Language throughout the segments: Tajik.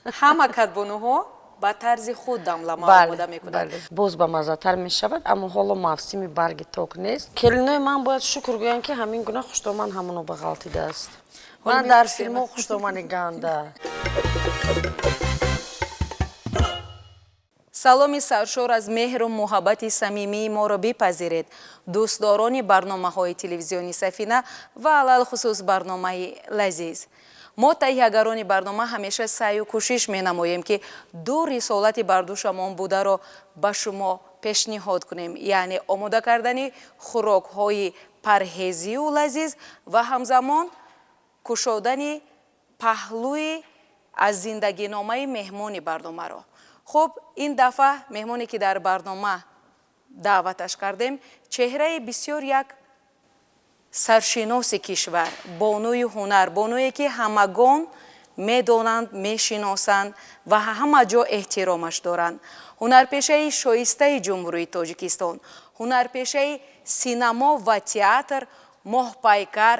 Ҳама кадбонуҳо ба тарзи худ дамлама омода мекунанд. Боз бамаззатар мешавад, аммо ҳоло мавсими барги ток нест. Келинои ман бояд шукр гӯянд, ки ҳамин гуна хуштоман ҳамоно ба ғалтидааст. Ман дар филмҳо хуштомани ганда. Саломи саршор аз меҳру муҳаббати самимии моро бипазиред, дӯстдорони барномаҳои телевизиони Сафина ва алалхусус барномаи Лазиз. Мо, таҳиягарони барнома, ҳамеша саъю кӯшиш менамоем, ки ду рисолати бардӯшамон бударо ба шумо пешниҳод кунем, яъне омода кардани хӯрокҳои парҳезию лазиз ва ҳамзамон кушодани паҳлӯи аз зиндагиномаи меҳмони барномаро. Хуб, ин дафъа меҳмоне, ки дар барнома даъваташ кардем, чеҳраи бисёр як саршиноси кишвар, бонуи ҳунар, бонуе, ки ҳамагон медонанд, мешиносанд ва ҳама ҷо эҳтиромаш доранд, ҳунарпешаи шоистаи Ҷумҳурии Тоҷикистон, ҳунарпешаи синамо ва театр Моҳпайкар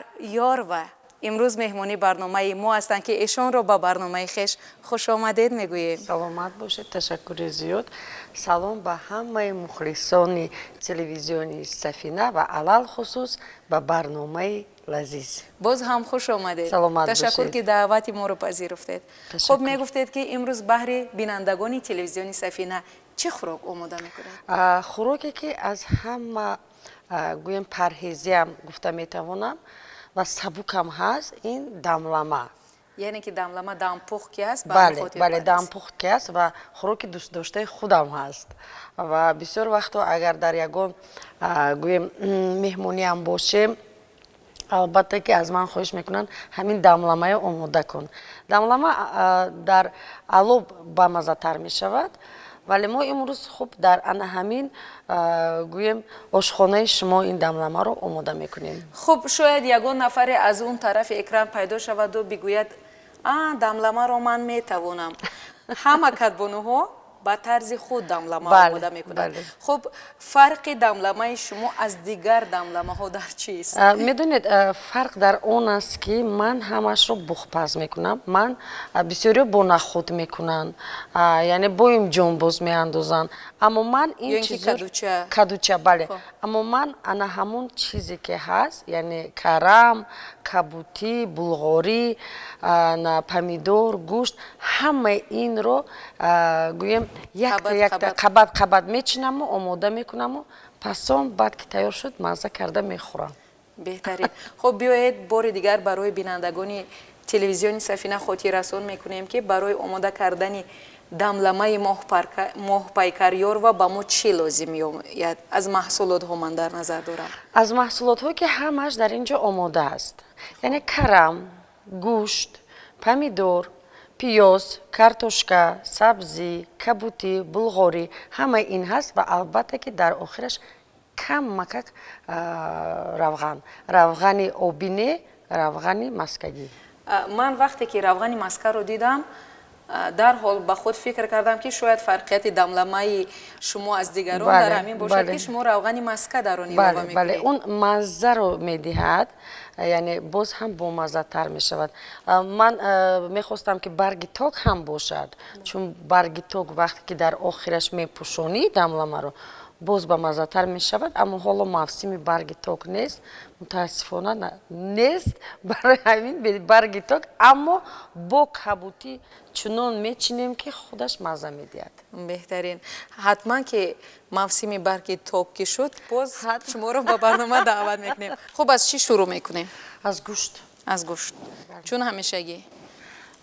Ёрова имрӯз меҳмони барномаи мо ҳастанд, ки эшонро ба барномаи хеш хушомадед мегӯем. Саломат бошед, ташаккури зиёд. Салом ба ҳамаи мухлисони телевизиони Сафина ва алалхусус ба барномаи Лазиз. Боз ҳам хуш омадед. Саломат. Ташаккур, ки даъвати моро пазируфтед. Хуб, мегуфтед, ки имрӯз баҳри бинандагони телевизиони Сафина чӣ хӯрок омода мекунед? Хӯроке, ки аз ҳама, гӯем, парҳезиам гуфта метавонам ва сабукам ҳаст, ин дамлама. Яъне ки дамлама дампухт ки аст? Бале, дампухт ки аст ва хӯроки дӯстдоштаи худам ҳаст. Ва бисёр вақтҳо, агар дар ягон, гӯем, меҳмониам бошем, албатта ки аз ман хоҳиш мекунанд: «Ҳамин дамламаро омода кун». Дамлама дар алоб бамаззатар мешавад, вале мо имрӯз хуб дар ана ҳамин, гӯем, ошхонаи шумо ин дамламаро омода мекунем. Хуб, шояд ягон нафаре аз он тарафи экран пайдо шаваду бигӯяд: «А, дамламаро ман метавонам». Ҳама кадбонуҳо ба тарзи худ дамлама омода мекунанд. Хуб, фарқи дамламаи шумо аз дигар дамламаҳо дар чист? Медонед, фарқ дар он аст, ки ман ҳамашро буғпаз мекунам. Ман бисёриё бо нахуд мекунанд, яъне боимҷон боз меандозанд, аммо ман ин Кадуча. Бале, аммо ман ана ҳамон чизе, ки ҳаст, яъне карам, кабутӣ, булғорӣ, помидор, гӯшт, ҳамаи инро, гӯем, якта якта, қабат қабат мечинаму омода мекунаму пасон баъд ки тайёр шуд, мазза карда мехӯрам. Беҳтарин. Хуб, биёед, бори дигар барои бинандагони телевизиони Сафина хотиррасон мекунем, ки барои омода кардани дамламаи Моҳпайкар Ёрова ба мо чӣ лозим меояд? Аз маҳсулотҳо ман дар назар дорам. Аз маҳсулотҳо, ки ҳамааш дар ин ҷо омода аст, яъне карам, гӯшт, помидор, пиёз, картошка, сабзӣ, кабутӣ, булғорӣ, ҳамаи ин ҳаст ва албатта ки дар охираш камакак равған, равғани обӣ не, равғани маскагӣ. Ман вақте ки равғани маскаро дидам, дарҳол ба худ фикр кардам, ки шояд фарқияти дамламаи шумо аз дигарон дар ҳамин бошад, ки шумо равғани маска дар он илова мекунед. Бале, он маззаро медиҳад, яъне боз ҳам бомаззатар мешавад. Ман мехостам, ки барги ток ҳам бошад, чун барги ток вақте ки дар охираш мепӯшонӣ дамламаро, боз бамаззатар мешавад, аммо ҳоло мавсими барги ток нест, мутаассифона нест. Барои ҳамин барги ток, аммо бо кабутӣ чунон мечинем, ки худаш мазза медиҳад. Беҳтарин. Ҳатман ки мавсими барги ток ки шуд, боз шуморо ба барнома даъват мекунем. Хуб, аз чӣ шурӯъ мекунем? Аз гӯшт. Аз гӯшт, чун ҳамешагӣ.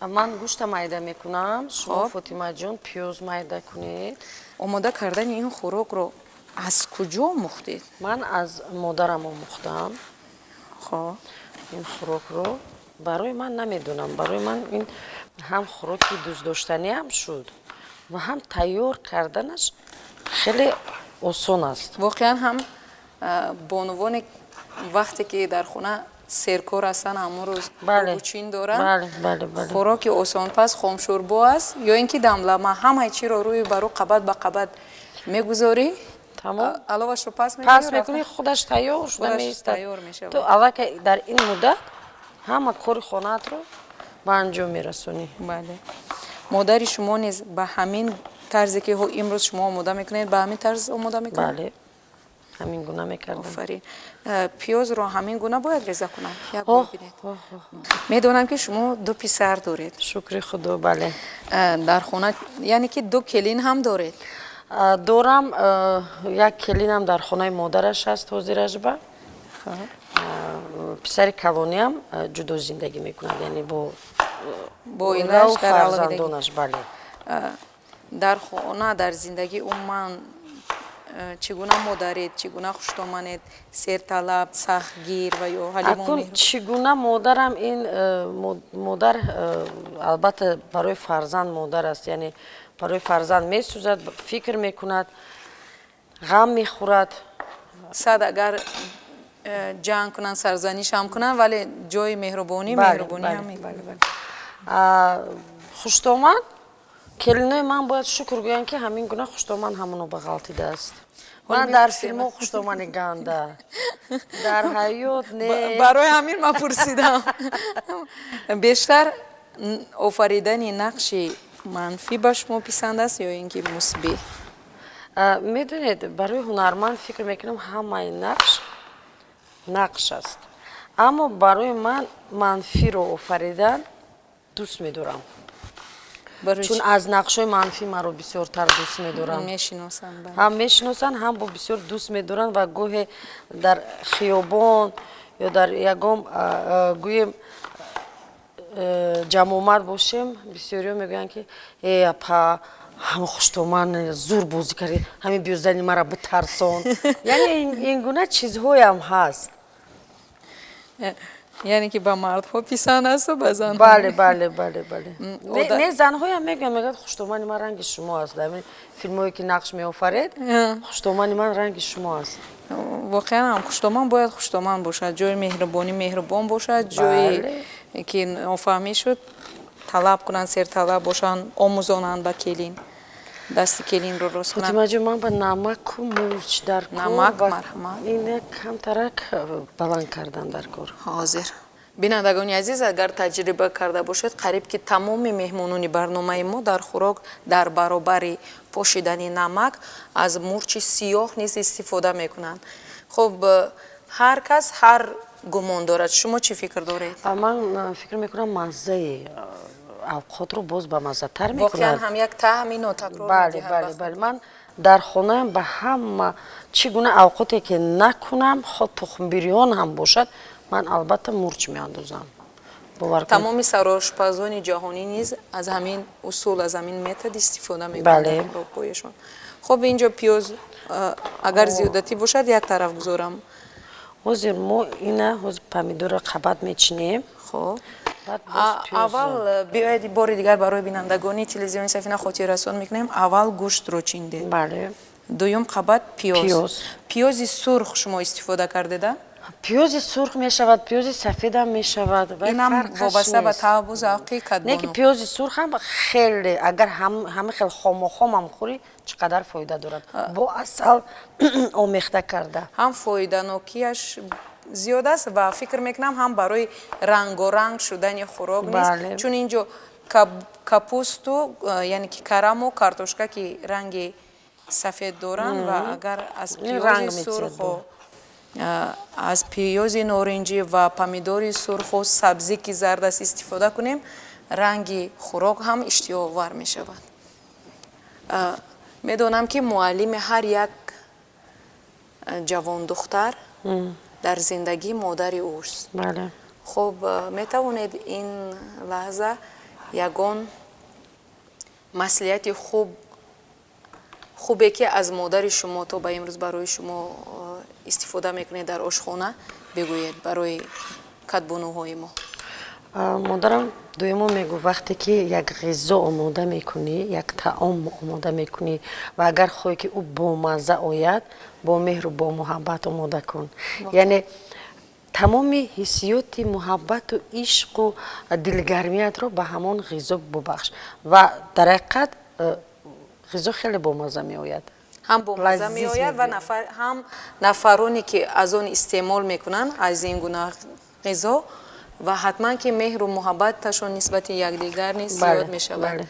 Ман гӯшта майда мекунам, шумо, Фотимаҷон, пиёз майда кунед. Омода кардани ин хӯрокро аз куҷо омӯхтед? Ман аз модарам омӯхтам. Ин хӯрокро барои ман, намедонам, барои ман ин ҳам хӯроки дӯстдоштаниам шуд ва ҳам тайёр карданаш хеле осон аст. Воқеан ҳам, бонувоне, вақте ки дар хона серкор ҳастанд, ҳамон рӯз бучин доранд, хӯроки осонпаз хомшӯрбо аст ё ин ки дамлама. Ҳамаи чиро рӯи барӯ қабат ба қабат мегузорӣ, аловашро пас пас мекунӣ, худаш тайёр шуда меистад. Ту аллакай дар ин муддат ҳама кори хонаатро ба анҷом мерасонӣ. Бале. Модари шумо низ ба ҳамин тарзе, ки имрӯз шумо омода мекунед, ба ҳамин тарз омода мекунед? Бале, ҳамин гуна мекардам. Офарин. Пиёзро ҳамин гуна бояд реза кунам? Як бор бинед. Медонам, ки шумо ду писар доред. Шукри Худо, бале. Дар хона, яъне ки ду келин ҳам доред? Дорам. Як келинам дар хонаи модараш аст ҳозиражба. Писари калониам ҷудо зиндагӣ мекунад, яъне бо бо оилааш дар алоҳидагӣ. Фарзандонаш, бале. Дар хона, дар зиндагӣ умуман чӣ гуна модаред, чӣ гуна хуштоманед? Серталаб, сахтгир ва ё ҳалиму Акун меҳрубон? Чӣ гуна модарам, ин модар албатта барои фарзанд модар аст, яъне барои фарзанд месӯзад, фикр мекунад, ғам мехӯрад. Сад агар ҷанг кунанд, сарзаниш ҳам кунанд, вале ҷои меҳрубонӣ меҳрубонӣ ҳам мекунанд. Бале. Хуштоман келинои ман бояд шукр гӯянд, ки ҳамин гуна хуштоман ҳамоно ба ғалтидааст. Ман дар мепурсем. филмҳо хуштомани ганда, дар ҳаёт не. Барои ҳамин ман пурсидам. Бештар офаридани нақши манфӣ ба шумо писанд аст ё ин ки мусбӣ? Медонед, барои ҳунарманд, фикр мекунам, ҳамаи нақш нақш аст, аммо барои ман манфиро офаридан дӯст медорам. Барои чун чӣ? Аз нақшҳои манфӣ маро бисёртар дӯст медоранд. Мешиносанд, бале. Ҳам мешиносанд, ҳам бо бисёр дӯст медоранд ва гоҳе дар хиёбон ё дар ягон гӯем ҷамъомад бошем, бисёриҳо мегӯянд, ки э, апа, ҳама хуштоман зур бозӣ кардӣ, ҳамин биёзани мара битарсон. Яъне ин гуна чизҳоям ҳаст. Яъне ки ба мардҳо писанд асту ба занҳо? Бале. Не, занҳоям мегӯянд, мегӯянд, хуштомани ман ранги шумо аст. Дар ҳамин филмҳое, ки нақш меофаред, хуштомани ман ранги шумо аст. Воқеан ҳам хуштоман бояд хуштоман бошад, ҷои меҳрубонӣ меҳрубон бошад, ҷое ки нофаҳмӣ шуд, талаб кунанд, серталаб бошанд, омӯзонанд ба келин, дасти келинро рост кунанд. Фотимаҷон, ман ба намаку мурч дар кор. Намак, ва марҳамат. Ина камтарак баланд кардан дар кор. Ҳозир, бинандагони азиз, агар таҷриба карда бошед, қариб ки тамоми меҳмонони барномаи мо дар хӯрок дар баробари пошидани намак аз мурчи сиёҳ низ истифода мекунанд. Хуб, ҳар кас ҳар гумон дорад. Шумо чӣ фикр доред? Ман фикр мекунам, маззаи авқотро боз ба маззатар Воқеан мекунад. ҳам як таъми нотакрор Бале. медиҳад. Бале, бале. Ман дар хонаам ба ҳама чӣ гуна авқоте ки накунам, хо тухмбирён ҳам бошад, ман албатта мурч меандозам, бовар кунед. Тамоми сарошпазони ҷаҳонӣ низ аз ҳамин усул, аз ҳамин метод истифода мекунанд дар хӯрокҳояшон. Хуб, инҷо пиёз агар зиёдатӣ бошад, як тараф гузорам. Ҳозир мо ина ҳозир помидорро қабат мечинем. Хуб. Баъд боз пиёзро. Аввал биёед, бори дигар барои бинандагони телевизиони Сафина хотиррасон мекунем: аввал гӯштро чиндед. Бале. Дуюм қабат пиёз. Пиёз. Пиёзи сурх шумо истифода кардеда? Пиёзи сурх мешавад, пиёзи сафедам мешавад. Вай Инам фарқаш вобаста ба нест. таъбу завқи Не ки кадбону. Пиёзи сурх ҳам хеле, агар ҳама хел хомохомам хӯрӣ, чӣ қадар фоида дорад, бо асал омехта карда. Ҳам фоиданокиаш зиёд аст ва фикр мекунам, ҳам барои рангоранг шудани хӯрок низ, чун инҷо капусту, яъне ки караму картошка, ки ранги сафед доранд, ва агар аз Ин ранг пиёзи метиҳад. сурху аз пиёзи норинҷӣ ва помидори сурху сабзӣ, ки зард аст, истифода кунем, ранги хӯрок ҳам иштиҳоовар мешавад. Медонам, ки муаллими ҳар як ҷавондухтар дар зиндагӣ модари ӯст. Бале. Хуб, метавонед ин лаҳза ягон маслиҳати хуб, хубе, ки аз модари шумо то ба имрӯз барои шумо истифода мекунед дар ошхона, бигӯед барои кадбонуҳои мо? Модарам доимо мегуфт: вақте ки як ғизо омода мекунӣ, як таом омода мекунӣ ва агар хоҳӣ, ки ӯ бомазза ояд, бо меҳру бо муҳаббат омода кун. Яъне тамоми ҳиссиёти муҳаббату ишқу дилгармиятро ба ҳамон ғизо бубахш ва дар ҳақиқат ғизо хеле бомазза меояд. Ҳам бомазза Лазиз меояд ва мебиёяд. Ҳам нафароне, ки аз он истеъмол мекунанд, аз ин гуна ғизо. Ва ҳатман ки меҳру муҳаббаташон нисбати якдигар низ зиёд мешавад.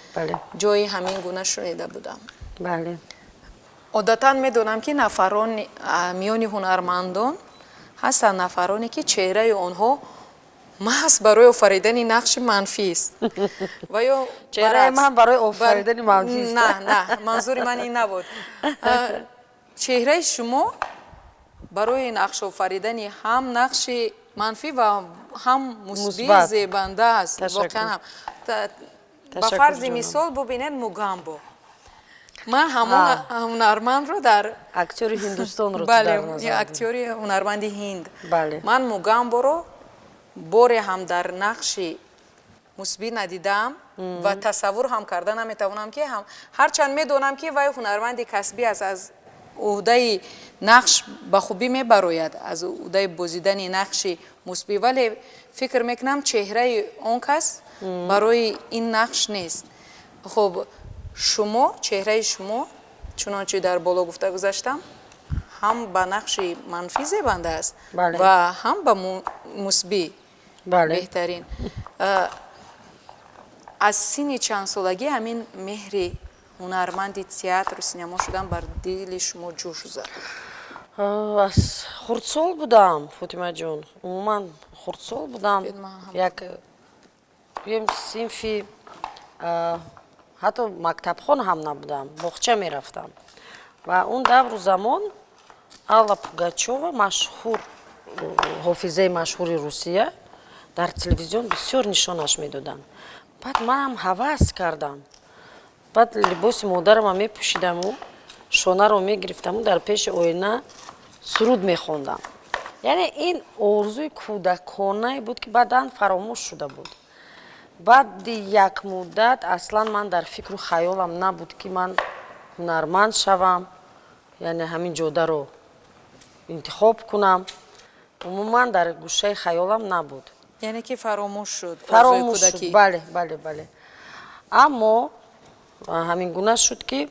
Ҷои ҳамин гуна шунида будам. Одатан медонам, ки нафарон миёни ҳунармандон ҳастанд нафароне, ки чеҳраи онҳо маҳз барои офаридани нақши манфист ва ё Чеҳраи ман барои офаридани манфист? На, на, манзури ман ин набуд. Чеҳраи шумо барои нақшофаридани ҳам нақши манфӣ ва ҳам мусбӣ зебанда аст воқеан ҳам. Ба фарзи мисол, бубинед, Мугамбо, ман ҳамон ҳунармандро дар Актёри Ҳиндустонро? Бале, актёри ҳунарманди Ҳинд. Ман Мугамборо боре ҳам дар нақши мусбӣ надидаам ва тасаввур ҳам карда наметавонам, ки ҳам ҳарчанд медонам, ки вай ҳунарманди касбӣ аст, аз уҳдаи нақш ба хубӣ мебарояд, аз уҳдаи бозидани нақши мусбӣ, вале фикр мекунам, чеҳраи он кас барои ин нақш нест. Хуб, шумо, чеҳраи шумо, чунончи дар боло гуфта гузаштам, ҳам ба нақши манфӣ зебанда аст ва ҳам ба мусбӣ. Беҳтарин. Аз синни чандсолагӣ ҳамин меҳри ҳунарманди театру синемо шудан бар дили шумо ҷӯш зад? Аз хурдсол будам, Фотимаҷон, умуман хурдсол будам, як гӯем синфи, ҳатто мактабхон ҳам набудам, боғча мерафтам ва он давру замон Алла Пугачова, машҳур ҳофизаи машҳури Русия, дар телевизион бисёр нишонаш медоданд. Баъд манам ҳавас кардам. Баъд либоси модарама мепӯшидаму шонаро мегирифтаму дар пеши оина суруд мехондам. Яъне ин орзуи кӯдаконае буд, ки баъдан фаромӯш шуда буд. Баъди як муддат аслан ман дар фикру хаёлам набуд, ки ман ҳунарманд шавам, яъне ҳамин ҷодаро интихоб кунам. Умуман дар гӯшаи хаёлам набуд. Яъне ки фаромӯш шуд? Фаромӯш шуд, бале. Аммо ҳамин гуна шуд, ки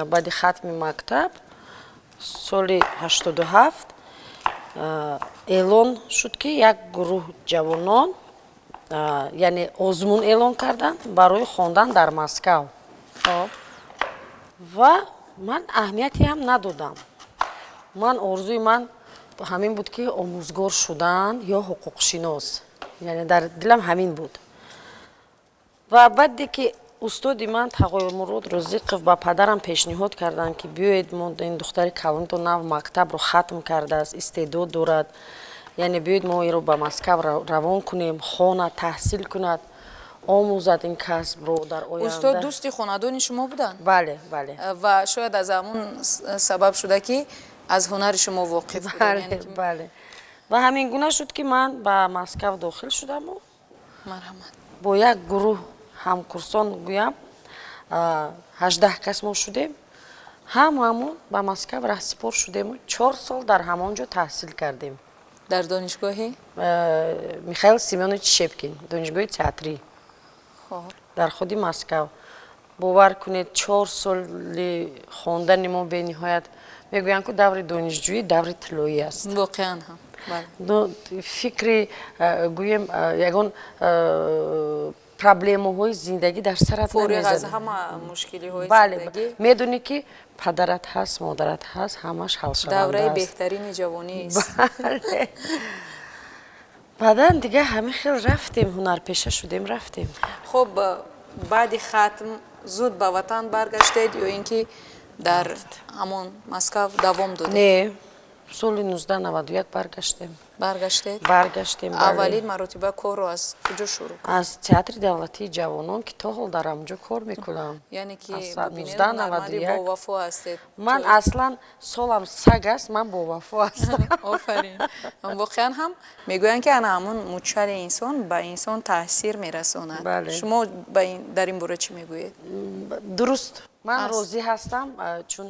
баъди хатми мактаб соли 87 эълон шуд, ки як гурӯҳ ҷавонон, яъне озмун эълон карданд барои хондан дар Москав. Ва ман аҳамияте ҳам надодам. Ман орзуи ман ҳамин буд, ки омӯзгор шудан ё ҳуқуқшинос, яъне дар дилам ҳамин буд. Ва баъде ки устоди ман Тағоёмурод Розиқов ба падарам пешниҳод карданд, ки биёед, мо ин духтари калонито нав мактабро хатм кардааст, истеъдод дорад, яъне биёед, мо инро ба Москав равон кунем, хонад, таҳсил кунад, омӯзад ин касбро дар оянда. Устод дӯсти хонадони шумо буданд? Бале. Ва шояд аз ҳамун сабаб шуда, ки аз ҳунари шумо воқиф буданд. Бале, ва ҳамин гуна шуд, ки ман ба Москав дохил шудаму Марҳамат. бо як гурӯҳ ҳамкурсон, гӯям, 18 кас мо шудем, ҳамамон ба Москав раҳсипор шудему 4 сол дар ҳамон ҷо таҳсил кардем. Дар донишгоҳи? Михаил Семенович Щепкин, донишгоҳи театрӣ дар худи Москав. Бовар кунед, 4 соли хондани мо бениҳоят, мегӯянд ку, даври донишҷӯӣ даври тиллоӣ аст. Воқеан ҳам. Фикри, гӯем, ягон проблемаҳои зиндагӣ дар сарат Фориғ аз ҳама мушкилиҳои зиндагӣ. Медонӣ, ки падарат ҳаст, модарат ҳаст, ҳамаш ҳалшаванда. Давраи беҳтарини ҷавонист. Баъдан дига ҳамин хел рафтем, ҳунарпеша шудем, рафтем. Хуб, баъди хатм зуд ба ватан баргаштед ё ин ки дар ҳамон Москав давом додед? Не, соли 1991 баргаштем. Баргаштед? Баргаштем. Аввалин маротиба корро аз куҷо шурӯъ? Аз Театри давлатии ҷавонон, ки то ҳол дар ҳамонҷо кор мекунам. Яъне ки бовафо ҳастед. Ман аслан солам саг аст, ман бовафо ҳастам. Офарин! Воқеан ҳам мегӯянд, ки ана ҳамон мучали инсон ба инсон таъсир мерасонад. Шумо дар ин бора чӣ мегӯед? Дуруст, ман розӣ ҳастам, чун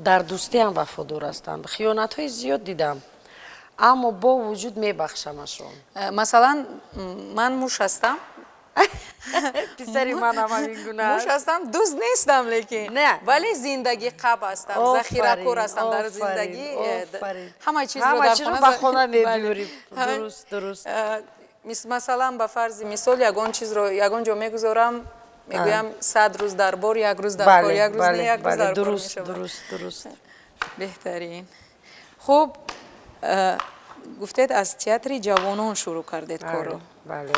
дар дӯстиам вафодор ҳастам. Хиёнатҳои зиёд дидам, аммо бо вуҷуд мебахшамашон. Масалан, ман муш ҳастам. Писари манам ҳамин гуна. Муш ҳастам, дузд нестам, лекин вале зиндагӣ қаб ҳастам, захиракор ҳастам дар зиндагӣ, ҳама чизро ба хона мебиёрӣ. Дуруст. Масалан, ба фарзи мисол, ягон чизро ягон ҷо мегузорам, мегӯям: 100 рӯз дар бор, як рӯз дар кор, як рӯз не, як рӯз дар кор мешавад. Дуруст, дуруст. Беҳтарин. Хуб, гуфтед, аз театри ҷавонон шурӯъ кардед корро. Бале.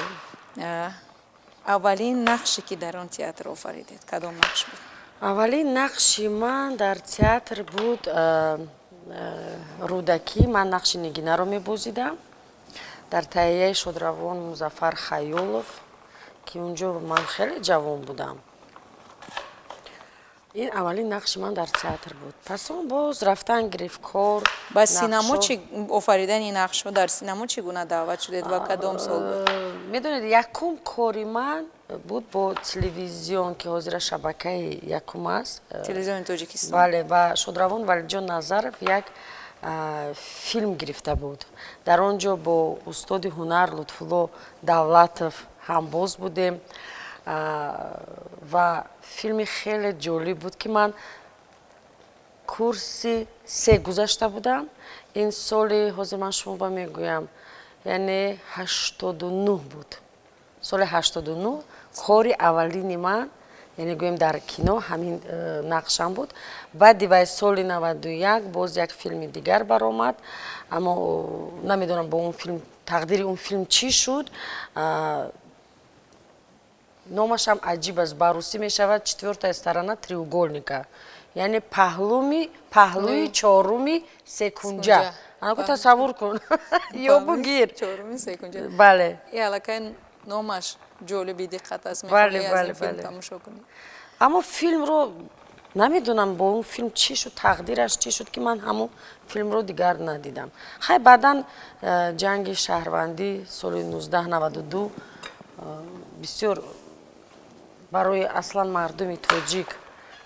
Аввалин нақше, ки дар он театр офаридед, кадом нақш буд? Аввалин нақши ман дар театр буд Рӯдакӣ. Ман нақши Нигинаро мебозидам дар таҳияи шодравон Музаффар Хаёлов, ки он ҷо ман хеле ҷавон будам. Ин аввалин нақши ман дар театр буд. Пас он боз рафтан гирифт кор. Ба синамо чӣ? Офаридани нақшҳо дар синамо чӣ гуна даъват шудед ва кадом сол буд? Медонед, якум кори ман буд бо телевизион, ки ҳозира шабакаи якум аст. Телевизиони Тоҷикистон. Бале, ва шодравон Валиҷон Назаров як филм гирифта буд. Дар он ҷо бо устоди ҳунар Лутфулло Давлатов ҳамбоз будем ва филми хеле ҷолиб буд, ки ман курси се гузашта будам. Ин соли, ҳозир ман шумо ба мегӯям, яъне 89 буд. Соли 89 кори аввалини ман, яъне гӯем, дар кино ҳамин нақшам буд. Баъди вай соли 91 боз як филми дигар баромад, аммо намедонам бо он филм, тақдири он филм чӣ шуд. Номашам аҷиб аст, ба русӣ мешавад «Четвертая сторона треугольника», яъне паҳлуми паҳлӯи чоруми секунҷа. Анаку тасаввур кун ё бугир. Чоруми секунҷа. Бале. И аллакай номаш ҷолиби диққат аст, мехоҳӣ аз ин филм тамошо кунӣ. Аммо филмро намедонам, бо он филм чӣ шуд, тақдираш чӣ шуд, ки ман ҳамон филмро дигар надидам. Хай, баъдан ҷанги шаҳрвандӣ соли 1992 бисёр барои аслан мардуми тоҷик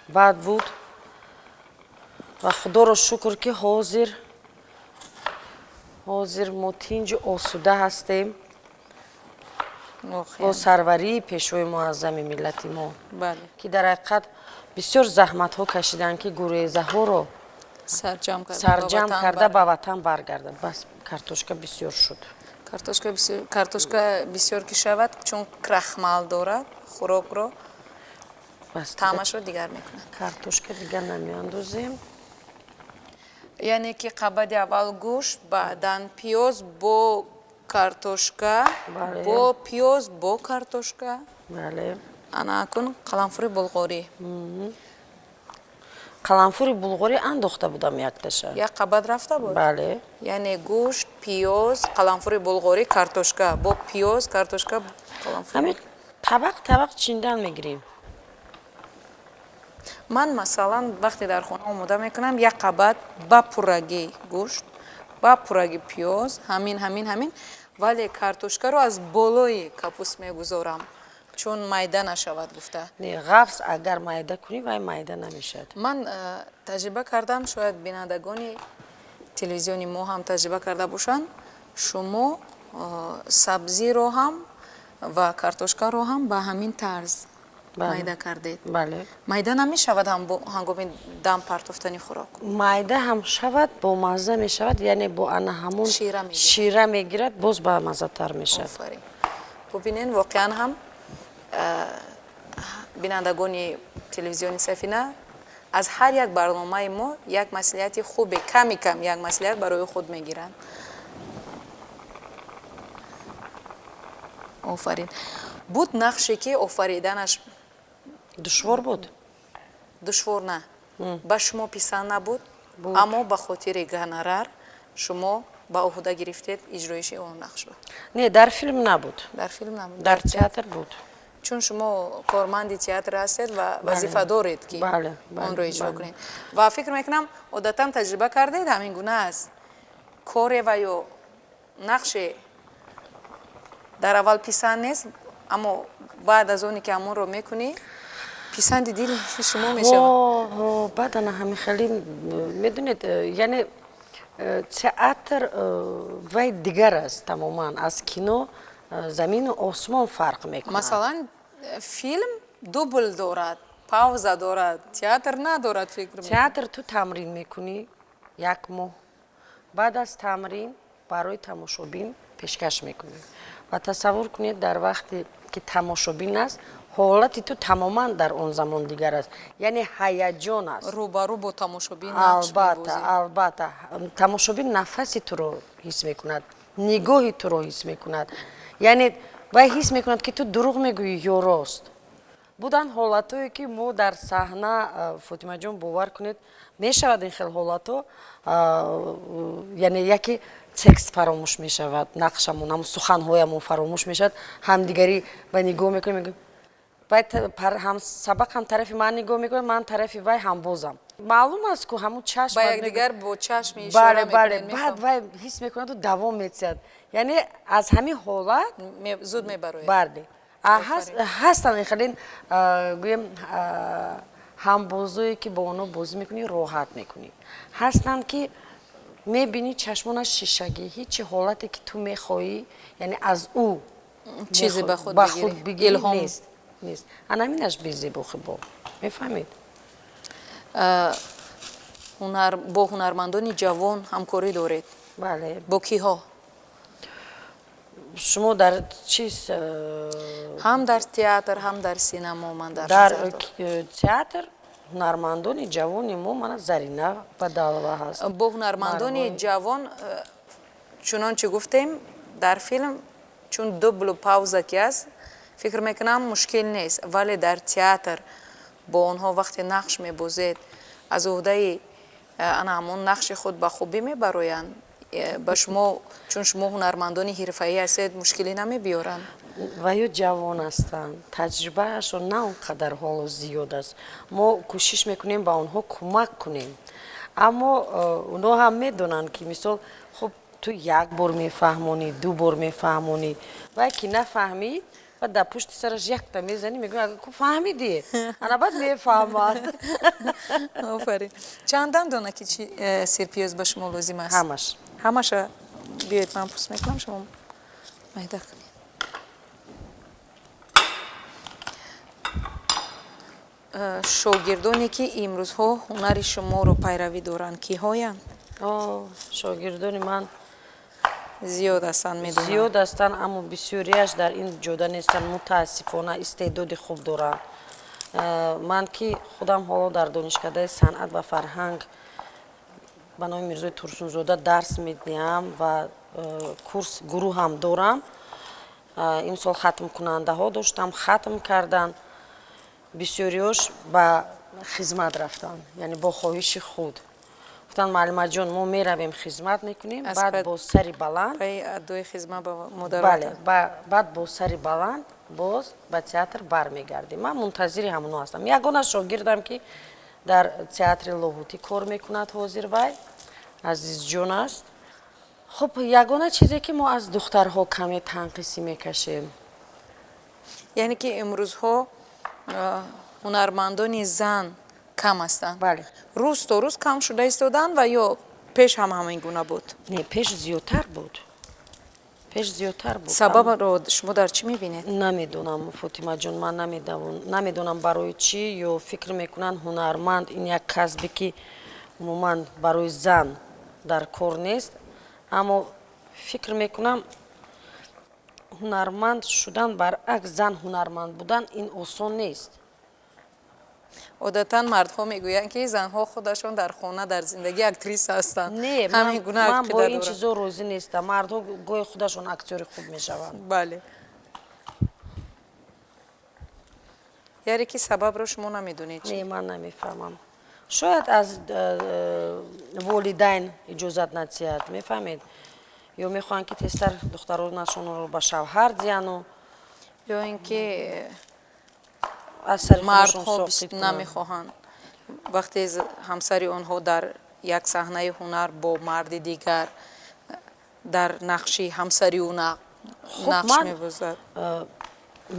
бад буд. Ва худоро шукр, ки ҳозир мо тинҷу осуда ҳастем бо сарварии Пешвои муаззами миллати мо, ки дар ҳақиқат бисёр заҳматҳо кашиданд, ки гурезаҳоро сарҷамъ карда ба ватан баргардад. Бас, картошка бисёр шуд. Картошка бисёр ки шавад, чун крахмал дорад, хӯрокро таъмашро дигар мекунад. Картошка дигар намеандозем. Яъне ки қабати аввал гӯшт, баъдан пиёз бо картошка, бо пиёз, бо картошка. Бале. Ана акун қаламфури булғорӣ. Қаламфури булғорӣ андохта будам якташа. Як қабат рафта буд. Бале. Яъне гӯшт, пиёз, қаламфури булғорӣ, картошка, бо пиёз, картошка, қаламфури. Ҳамин табақ табақ чиндан мегирем. Ман, масалан, вақте дар хона омода мекунам, як қабат ба пуррагӣ гӯшт, ба пуррагӣ пиёз, ҳамин, ҳамин, ҳамин, вале картошкаро аз болои капуст мегузорам, чун майда нашавад гуфта. Не, ғафз агар майда кунӣ, вай майда намешавад. Ман таҷриба кардам, шояд бинандагони телевизиони мо ҳам таҷриба карда бошанд. Шумо сабзиро ҳам ва картошкаро ҳам ба ҳамин тарз майда кардед. Бале. Майда намешавад ҳангоми дам партофтани хӯрок? Майда ҳам шавад, бомазза мешавад, яъне бо ана ҳамон шира мегирад. Шира мегирад, боз бамаззатар мешавад. Офарин. Бубинен, воқеан ҳам бинандагони телевизиони Сафина аз ҳар як барномаи мо як маслиҳати хубе, ками кам як маслиҳат барои худ мегиранд. Офарин. Буд нақше, ки офариданаш душвор буд? Душвор на, ба шумо писанд набуд, аммо ба хотири гонорар шумо ба ӯҳда гирифтед иҷроиши он нақшро? Не, дар филм набуд. Дар филм набуд. Дар театр буд. Чун шумо корманди театр ҳастед ва вазифа доред, ки онро иҷро кунед. Ва фикр мекунам, одатан таҷриба кардед, ҳамин гуна аст: коре ва ё нақше дар аввал писанд нест, аммо баъд аз оне ки ҳамонро мекунӣ, писанди дили шумо мешавад. Баъд ана ҳамин хеле, медонед, яъне театр вай дигар аст тамоман, аз кино замину осмон фарқ мекунад. Масалан, филм дубл дорад, пауза дорад, театр надорад, фикр. Театр ту тамрин мекунӣ як моҳ, баъд аз тамрин барои тамошобин пешкаш мекунӣ. Ва тасаввур кунед, дар вақте ки тамошобин аст, ҳолати ту тамоман дар он замон дигар аст, яъне ҳаяҷон аст. Рӯбарӯ бо тамошобин нақш Албатта. мебозӣ. Албатта, тамошобин нафаси туро ҳис мекунад, нигоҳи туро ҳис мекунад, яъне вай ҳис мекунад, ки ту дурӯғ мегӯӣ ё рост. Буданд ҳолатҳое, ки мо дар саҳна, Фотимаҷон, бовар кунед, мешавад ин хел ҳолатҳо, яъне яке текст фаромӯш мешавад, нақшамон, ҳамн суханҳоямон фаромӯш мешавад, ҳамдигарӣ ба нигоҳ мекунем, мегӯем, вай ҳам сабақ, ҳам тарафи ман нигоҳ мекунад, ман тарафи вай, ҳамбозам. Маълум аст, ку ҳамун чашм Ба якдигар бо чашми ишора Бале. мекунед. Баъд вай ҳис мекунаду давом метиҳад, яъне аз ҳамин ҳолат Зуд мебароед. Бале, ҳастанд хеле, гӯем, ҳамбозое, ки бо онҳо бозӣ мекунӣ, роҳат мекунӣ. Ҳастанд, ки мебинӣ, чашмонаш шишагӣ, ҳечи ҳолате, ки ту мехоҳӣ, яъне аз ӯ чизе ба худ ба худ бигирӣ. бигирӣ, Илҳом. нест, нест. Ана ҳаминаш безебу хубо, мефаҳмед? Ҳунар бо ҳунармандони ҷавон ҳамкорӣ доред? Бале. Бо киҳо? Шумо дар чиз? Ҳам дар театр, ҳам дар синамо ман дар Дар назар дорам. Театр ҳунармандони ҷавони мо, мана, Зарина Бадалова ҳаст. Бо ҳунармандони Марвои. ҷавон, чунончи гуфтем, дар филм чун дублу пауза ки аст, фикр мекунам, мушкил нест, вале дар театр бо онҳо вақте нақш мебозед, аз уҳдаи ана ҳамон нақши худ ба хубӣ мебароянд? Ба шумо, чун шумо ҳунармандони ҳирфаӣ ҳастед, мушкилӣ намебиёранд? Ва ё ҷавон ҳастанд, таҷрибаашон на он қадар ҳоло зиёд аст. Мо кӯшиш мекунем, ба онҳо кӯмак кунем, аммо онҳо ҳам медонанд, ки мисол, хуб, ту як бор мефаҳмонӣ, ду бор мефаҳмонӣ, вай ки нафаҳмид, баъд дар пушти сараш якта мезанӣ, мегӯӣ, ку фаҳмидӣ, ана баъд мефаҳмад. Офарин! Чанд дандона ки чи сирпиёз ба шумо лозим аст? Ҳамаш. Ҳамаша. Биёед, ман пӯст мекунам, шумо майда кунед. Шогирдоне, ки имрӯзҳо ҳунари шуморо пайравӣ доранд, киҳоянд? О, шогирдони ман зиёд ҳастанд, медонам. Зиёд ҳастанд, аммо бисёриаш дар ин ҷода нестанд, мутаассифона. Истеъдоди хуб доранд. Ман ки худам ҳоло дар Донишкадаи санъат ва фарҳанг ба номи Мирзои Турсунзода дарс медиҳам ва курс, гурӯҳам дорам. Имсол хатмкунандаҳо доштам, хатм карданд. Бисёриёш ба хизмат рафтанд, яъне бо хоҳиши худ гуфтанд: «Муаллимаҷон, мо меравем, хизмат мекунем, Аз баъд бо сари баланд Паи адои хизмат ба модар Бале. ватан. Баъд бо сари баланд боз ба театр бармегардем». Ман мунтазири ҳамоно ҳастам. Ягона шогирдам, ки дар театри Лоҳутӣ кор мекунад ҳозир, вай Азизҷон аст. Хуб, ягона чизе, ки мо аз духтарҳо каме танқисӣ мекашем. Яъне ки имрӯзҳо ҳунармандони зан кам ҳастанд? Бале. Рӯз то рӯз кам шуда истоданд ва ё пеш ҳам ҳамин гуна буд? Не, пеш зиёдтар буд, пеш зиёдтар буд. Сабабро шумо дар чӣ мебинед? Намедонам, Фотимаҷон, ман намедонам барои чӣ. Ё фикр мекунанд, ҳунарманд ин як касбе, ки умуман барои зан дар кор нест. Аммо фикр мекунам, ҳунарманд шудан, баръакс, зан ҳунарманд будан ин осон нест. Одатан мардҳо мегӯянд, ки занҳо худашон дар хона, дар зиндагӣ актриса ҳастанд. Не, Ҳамин гуна ман бо ақида ин дорам. чизо розӣ нестам. Мардҳо гоҳе худашон актёри хуб мешаванд. Бале, яъне ки сабабро шумо намедонед чӣ? Не, ман намефаҳмам. Шояд аз волидайн иҷозат надиҳад, мефаҳмед, ё мехоҳанд, ки тезтар духтаронашонро ба шавҳар диҳану ё ин ки аз сари худашон мардҳо соқит кунанд. намехоҳанд, вақте ҳамсари онҳо дар як саҳнаи ҳунар бо марди дигар дар нақши ҳамсари ӯ Хуб, нақш мебозад.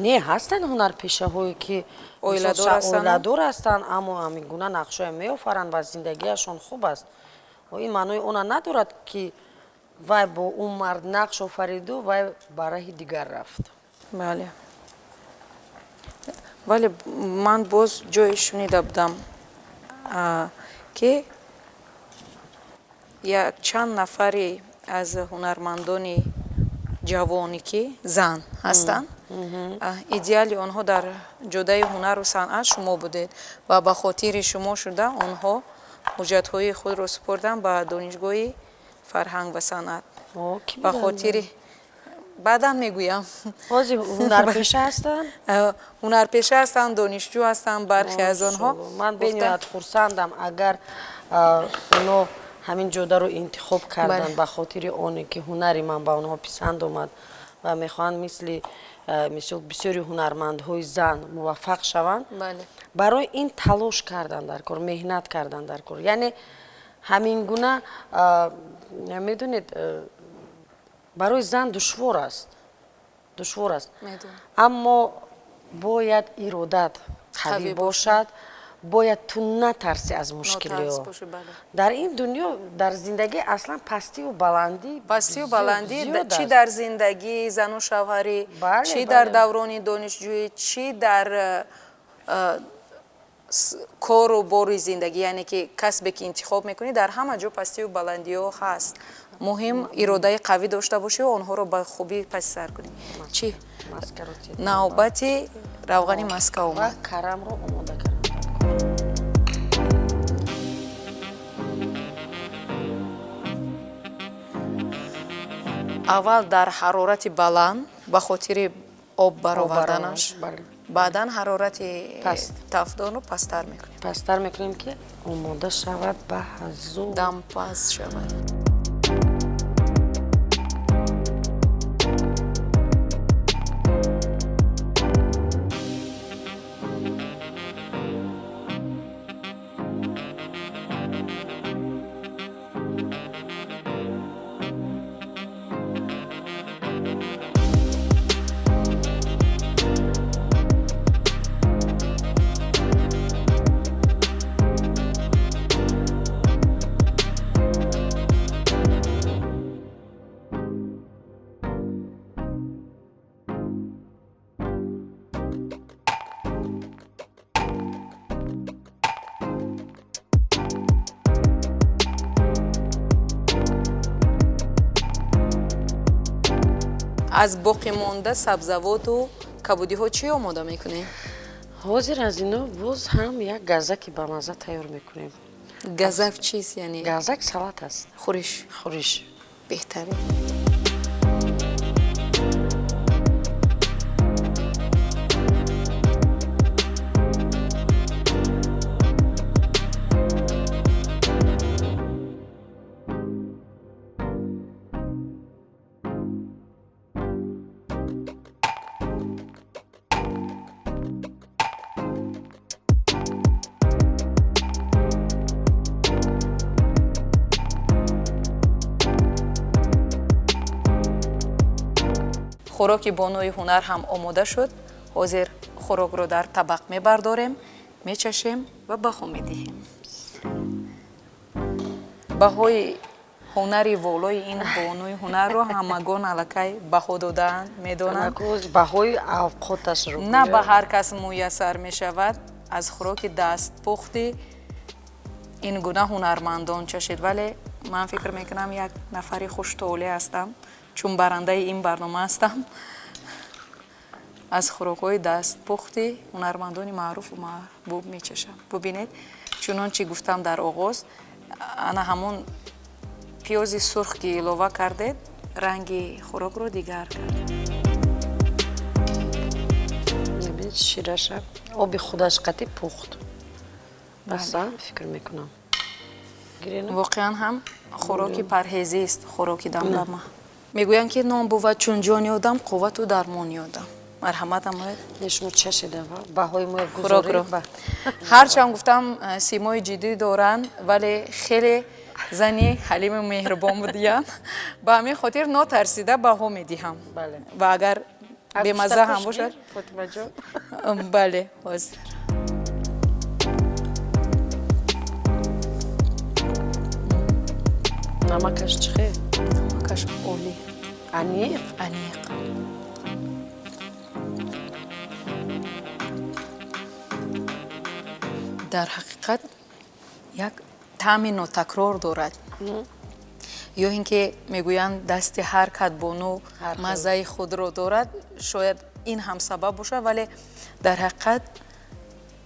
Не, ҳастанд ҳунарпешаҳое, ки Оиладор мисол, ҳастанд? Оиладор ҳастанд, аммо ҳамин гуна нақшҳоя меофаранд ва зиндагиашон хуб аст. Ва ин маънои она надорад, ки вай бо он мард нақш офариду вай ба раҳи дигар рафт. Бале, вале ман боз ҷое шунида будам, ки якчанд нафаре аз ҳунармандони Ҷавоне, ки зан ҳастанд, идеали онҳо дар ҷодаи ҳунару санъат шумо будед ва ба хотири шумо шуда онҳо ҳуҷҷатҳои худро супурданд ба Донишгоҳи фарҳанг ва санъат. Ба хотири баъдан мегӯям. Ҳозир ҳунарпеша ҳастанд? Ҳунарпеша ҳастанд, донишҷӯ ҳастанд бархе аз онҳо. Ман бениҳоят хурсандам, агар оно ҳамин ҷодаро интихоб карданд ба хотири оне, ки ҳунари ман ба онҳо писанд омад ва мехоҳанд мисли мисол бисёри ҳунармандҳои зан муваффақ шаванд. Барои ин талош кардан дар кор, меҳнат кардан дар кор, яъне ҳамин гуна, медонед, барои зан душвор аст, душвор аст, аммо бояд иродат қавӣ бошад, бояд ту натарсӣ аз мушкилиҳо. Дар ин дунё, дар зиндагӣ аслан пастиву баландӣ. Пастиву баландӣ чӣ дар зиндагӣ зану шавҳарӣ, чӣ дар даврони донишҷӯӣ, чӣ дар кору бори зиндагӣ, яъне ки касбе ки интихоб мекунӣ, дар ҳама ҷо пастиву баландиҳо ҳаст. Муҳим иродаи қавӣ дошта бошӣ ва онҳоро ба хубӣ паси сар кунӣ. Чӣ навбати равғани маска омад. Карамро омода кардам. Аввал дар ҳарорати баланд ба хотири об бароварданаш, баъдан ҳарорати тафдонро пасттар мекунем. Пасттар мекунем, ки омода шавад ба ҳазур. Дампаз шавад. Аз боқимонда сабзавоту кабудиҳо чӣ омода мекунем? Ҳозир аз ино боз ҳам як газаки бамаза тайёр мекунем. Газак чист, яъне? Газак салат аст. Хӯриш. Хӯриш. Беҳтарин. Хӯроки бонуи ҳунар ҳам омода шуд. Ҳозир хӯрокро дар табақ мебардорем, мечашем ва баҳо медиҳем. Баҳои ҳунари волои ин бонуи ҳунарро ҳамагон аллакай баҳо додаанд, медонанд. Баҳои авқоташро. На ба ҳар кас муяссар мешавад аз хӯроки дастпухти ин гуна ҳунармандон чашид, вале ман фикр мекунам, як нафари хуштолеъ ҳастам, чун барандаи ин барнома ҳастам, аз хӯрокҳои дастпухти ҳунармандони маъруфу маҳбуб мечашам. Бубинед, чунон чӣ гуфтам дар оғоз, ана ҳамон пиёзи сурх, ки илова кардед, ранги хӯрокро дигар кард. Шираша оби худаш қатӣ пухт, баса, фикр мекунам. Воқеан ҳам хӯроки парҳезист хӯроки дамдама. Мегӯянд, ки нон бувад чун ҷони одам, қуввату дармони одам. Марҳамат намоед. Шумо чашида баҳои мо. Хӯрокро. Ҳарчанд гуфтам, симои ҷиддӣ доранд, вале хеле зани ҳалиму меҳрубон будиянд. Ба ҳамин хотир нотарсида баҳо медиҳам ва агар бемазза ҳам бошад. Бале, ҳозир. Намакаш чӣ хел? Намакаш олӣ. Аниқ? Аниқ. Дар ҳақиқат як таъми нотакрор дорад. Ё ин ки мегӯянд, дасти ҳар кадбону маззаи худро дорад, шояд ин ҳам сабаб бошад, вале дар ҳақиқат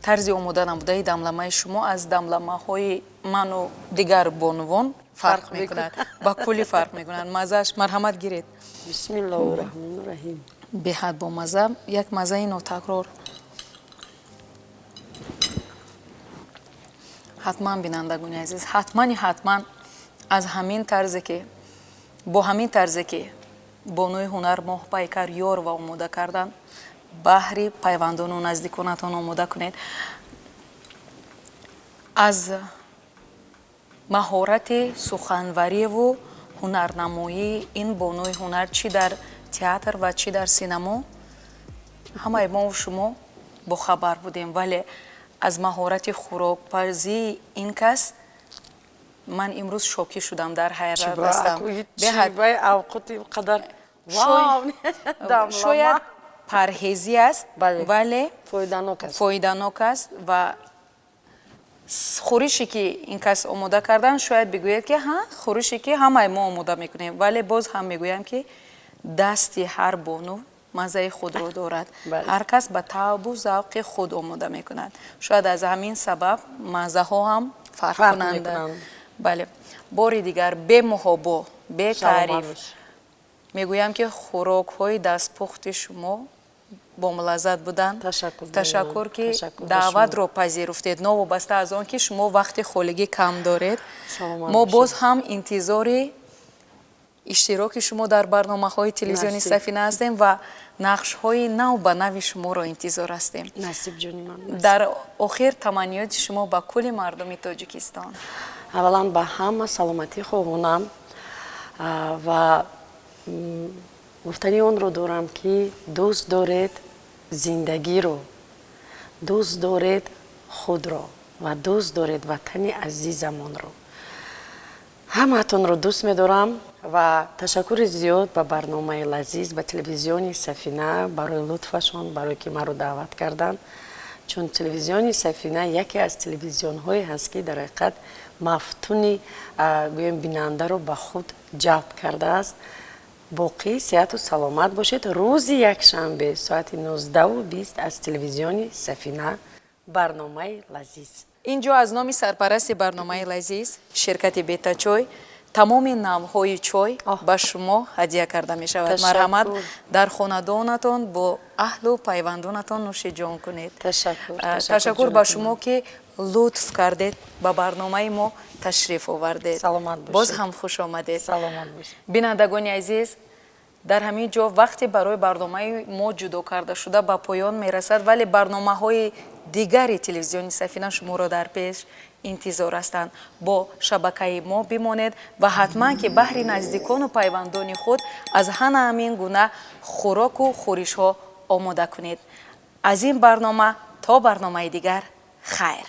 тарзи омода намудаи дамламаи шумо аз дамламаҳои ману дигар бонувон фарқ мекунад, ба куллӣ фарқ мекунад маззааш. Марҳамат, гиред. Бисмиллоҳи раҳмони раҳим. Беҳад бомазза, як маззаи нотакрор. Ҳатман, бинандагони азиз, ҳатмани ҳатман аз ҳамин тарзе ки, бо ҳамин тарзе ки бонуи ҳунар Моҳпайкар Ёрова омода карданд, баҳри пайвандону наздиконатон омода кунед. Аз маҳорати суханвариву ҳунарнамоии ин бонуи ҳунар чӣ дар театр ва чӣ дар синамо ҳамаи мову шумо бохабар будем, вале аз маҳорати хӯрокпазии ин кас ман имрӯз шокӣ шудам, дар ҳайрат ҳастам. Қадар. Шояд парҳезӣ аст, вале фоиданок аст ва хӯрише ки ин кас омода кардан, шояд бигӯяд ки ҳа, хӯрише ки ҳамаи мо омода мекунем, вале боз ҳам мегӯям ки дасти ҳар бону маззаи худро дорад, ҳар кас ба табу завқи худ омода мекунад, шояд аз ҳамин сабаб маззаҳо ҳам фарқ кунанд. Бале, бори дигар бемуҳобо, бетаъриф мегӯям ки хӯрокҳои дастпухти шумо бомулаззат буданд. Ташаккур, ки даъватро пазируфтед, новобаста аз он ки шумо вақти холигӣ кам доред. Мо боз ҳам интизори иштироки шумо дар барномаҳои телевизиони Сафина ҳастем ва нақшҳои нав ба нави шуморо интизор ҳастем. Дар охир таманниёти шумо ба кулли мардуми Тоҷикистон. Аввалан, ба ҳама саломатӣ хоҳонам ва гуфтани онро дорам, ки дӯст доред зиндагиро, дӯст доред худро ва дӯст доред ватани азизамонро. Ҳамаатонро дӯст медорам ва ташаккури зиёд ба барномаи Лазиз, ба телевизиони Сафина барои лутфашон, барое ки маро даъват карданд, чун телевизиони Сафина яке аз телевизионҳое ҳаст, ки дар ҳақиқат мафтуни, гӯем, бинандаро ба худ ҷалб кардааст. Боқӣ сеҳату саломат бошед. Рӯзи якшанбе соати 19:20 аз телевизиони Сафина барномаи Лазиз. Инҷо аз номи сарпарасти барномаи Лазиз, ширкати Бетачой, тамоми навъҳои чой ба шумо ҳадя карда мешавад. Марҳамат, дар хонадонатон бо аҳлу пайвандонатон нӯши ҷон кунед. Ташаккур ба шумо, ки лутф кардед, ба барномаи мо ташриф овардед. Боз ҳам хуш омадед. Бинандагони азиз, дар ҳамин ҷо вақте барои барномаи мо ҷудо карда шуда ба поён мерасад, вале барномаҳои дигари телевизиони Сафина шуморо дар пеш интизор ҳастанд. Бо шабакаи мо бимонед ва ҳатман ки баҳри наздикону пайвандони худ аз ҳана ҳамин гуна хӯроку хӯришҳо омода кунед. Аз ин барнома то барномаи дигар, хайр.